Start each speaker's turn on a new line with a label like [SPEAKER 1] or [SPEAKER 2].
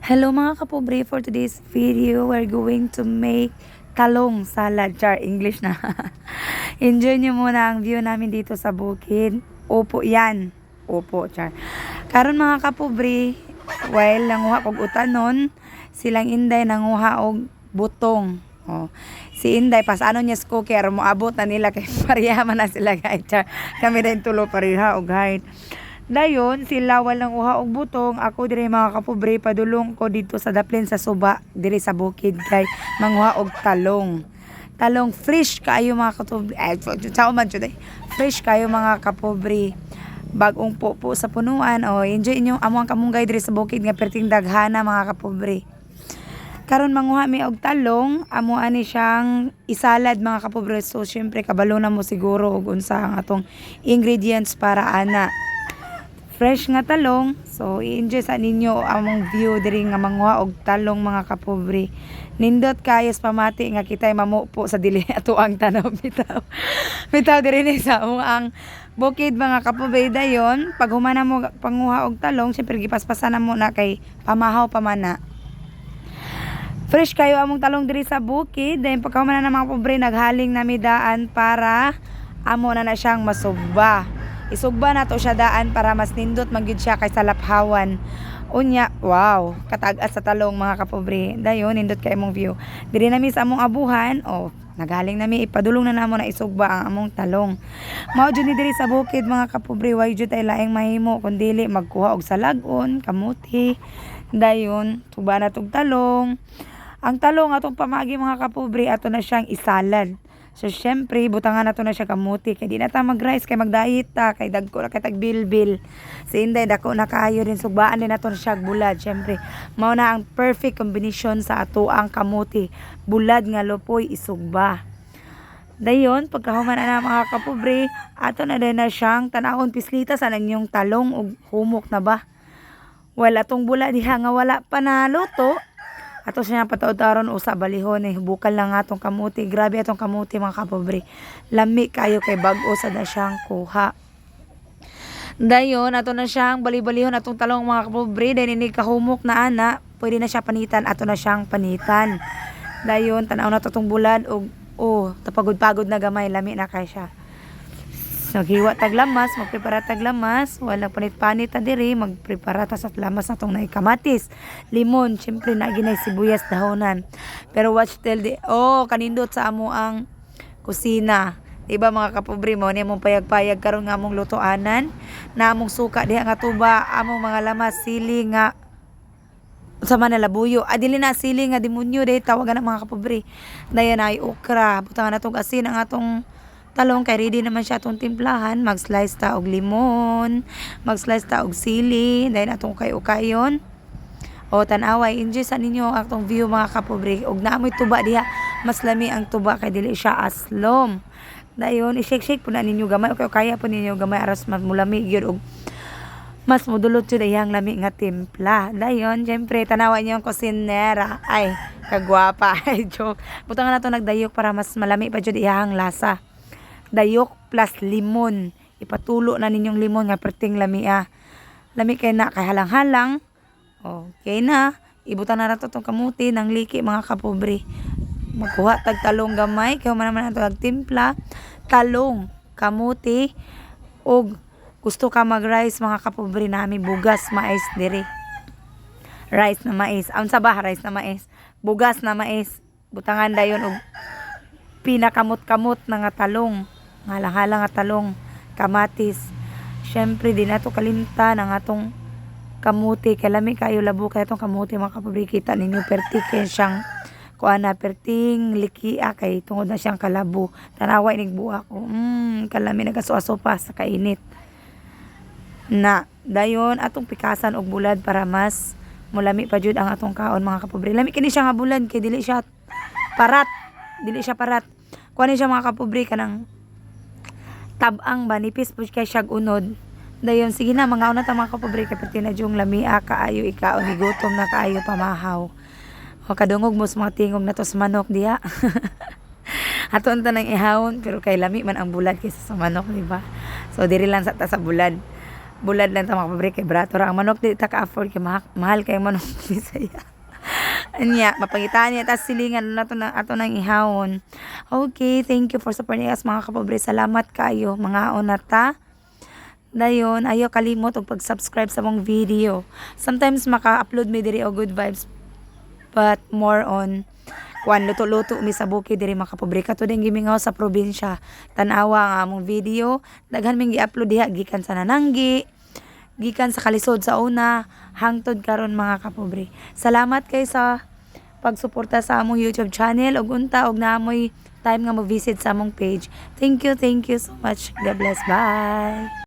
[SPEAKER 1] Hello, mga kapobre, for today's video, we're going to make talong salad. Char, English na. Enjoy nyo muna ang view namin dito sa bukid. Opo yan. Opo, char. Karon, mga kapobre, while nanguha kog utanon, silang Inday nanguha og butong. Oh. Si Inday pasano niya sa cookie aron moabot na nila kay pareha man na sila guys. Char. Kami rin tulo pareha og height. Dayon sila walang uha og butong, ako diri, mga kapobre, padulong ko dito sa daplin sa suba diri sa bukid kay manguha og talong. Talong fresh kaayo, mga kapobre. Ay, sao man jud eh. Fresh kaayo, mga kapobre. Bagong pupo sa punuan. Oh, enjoy inyo amo ang kamunggay diri sa bukid nga perting daghana, mga kapobre. Karon manguha mi og talong, amo ani siyang isalad, mga kapobre. So syempre kabalo na mo siguro og unsa ang atong ingredients para ana. Fresh nga talong. So i-enjoy sa ninyo among view diri nga manguha og talong, mga kapobre. Nindot kayo sa pamati nga kitay mamupo sa dili ato ang tanaw bitaw. Bitaw diri ni sa among ang bukid, mga kapobre. Dayon pag humana mo panguha og talong, syempre gipaspasan na mo na kay pamahaw pa man na. Fresh kayo among talong diri sa bukid. Then pagkahuman na mga pobre, naghaling nami daan para amo na na siyang masugba. Isugba na to siya daan para mas nindot magyud siya kaysa laphawan. Unya, wow, katag-as sa talong, mga kapobre. Dayon nindot kay among view. Diri nami sa among abuhan, oh, naghaling nami ipadulong na namo na isugba ang among talong. Mao jud ni diri sa bukid, mga kapobre, way jud tay laing mahimo kun dili magkuha og salagon, kamuti. Dayon, tugba na tog talong. Ang talong atong pamagi, mga kapobre, ato na siyang isalad. So syempre butangan nato na siya kamuti kay di na ta mag-rice kay mag-diet ta kay dagko na kay tag bilbil. Si Inday dako na kaayo din, sugbaan din nato na siya bulad. Syempre mao na ang perfect combination sa ato ang kamuti. Bulad nga lupoy isugba. Dayon, pagkahuman na, mga kapobre, ato na din na siyang tanahon pislita sa ninyong talong ug humok na ba. Wala tong bulad diha nga wala pa na luto. Ato siya pataod-taron usa balihon eh bukal lang atong kamuti. Grabe atong kamuti, mga kapobre. Lami kayo kay bag-o sa na siyang kuha. Dayon ato na siyang bali-balihon atong talong, mga kapobre. Dayon ini kahumok na ana, pwede na siya panitan, ato na siyang panitan. Dayon tan-aw na to tong bulad og oh, tapagod-pagod na gamay, lami na kay siya. Naghiwa tag lamas, magprepara tag lamas, wala panit-panit ta diri, magprepara ta sa lamas natong nay kamatis, limon, syempre na ginay sibuyas dahonan. Pero watch till the, oh, kanindot sa amo ang kusina. Diba, mga kapobre, mo ni among payag-payag karon nga among lutoanan, na among suka diha nga tuba, among mga lamas sili nga sa man na labuyo. Ah, dili na sili nga demonyo de tawagan ng mga kapobre. Dayon ay okra. Butangan natong asin ang atong talong kay ready naman siya atong timplahan. Mag-slice ta og limon, mag-slice ta og sili, dayon atong kay ukayon. O tan-away, enjoy sa ninyo ang atong view, mga kapobre. Og naamoy tuba diha, mas lami ang tuba kay dili siya aslom. Dayon i-shake-shake po na ninyo gamay o kaya po ninyo gamay aras mas mulami gyud og mas mudulot jud iyang lami nga timpla. Dayon, syempre, tanawa niyo ang kusinera. Ay, kagwapa. Ay, joke. Butangan na to nagdayok para mas malami pa jud iyang lasa. Dayok plus limon. Ipatulo na ninyong limon nga perting lami ah. Lami kay na kay halang-halang. Okay na. Ibutan na nato tong kamuti ng liki, mga kapobre. Magkuha tag talong gamay kay man naman ato timpla. Talong, kamuti og gusto ka mag-rice, mga kapobre, nami bugas mais diri. Rice na mais. Unsa ba rice na mais? Bugas na mais. Butangan dayon og pinakamot-kamot na nga talong. Halang-halang nga talong, kamatis. Syempre di nato kalimtan ang atong kamuti kay lami kayo labo kay atong kamuti, mga kapobre. Kita ninyo perti kay siyang kuan na perting likia kay tungod na siyang kalabo. Tanawa inig buak ko. Kalami, nagaso-aso pa sa kainit. Na dayon atong pikasan og bulad para mas mulami pa jud ang atong kaon, mga kapobre. Lami kini siya nga bulad kay dili siya parat, dili siya parat. Kuan ni siya, mga kapobre, kanang tab-ang ba, nipis pud kay siya unod. Dayon sige na, mga una ta, mga kapobre, kay perti na jung lamia kaayo ikaon, gutom na kaayo pamahaw. O kadungog mo sa mga tingog na to sa manok diha. Ato unta nang ihawon pero kay lami man ang bulad kaysa sa manok, di ba? So diri lang sa ta sa bulad. Bulad lang ta, mga kapobre, kay barato ra ang manok, di ta ka-afford kay mahal, mahal kay manok Bisaya. Anya, mapangitaan niya tas silingan na to na ato nang ihawon. Okay, thank you for supporting us, mga kapobre. Salamat kayo. Mga na ta. Dayon, ayaw kalimot og pag-subscribe sa among video. Sometimes maka-upload mi diri og good vibes, but more on kuan, luto-luto mi sa bukid diri, mga kapobre, kato din gimingaw sa probinsya. Tan-awa ang among video, daghan ming gi-upload diha gikan sa Nananggi, gikan sa kalisod sa una hangtod karon, mga kapobre. Salamat kay sa pagsuporta sa among YouTube channel ug unta og naamoy time nga mo visit sa among page. Thank you, thank you so much. God bless. Bye.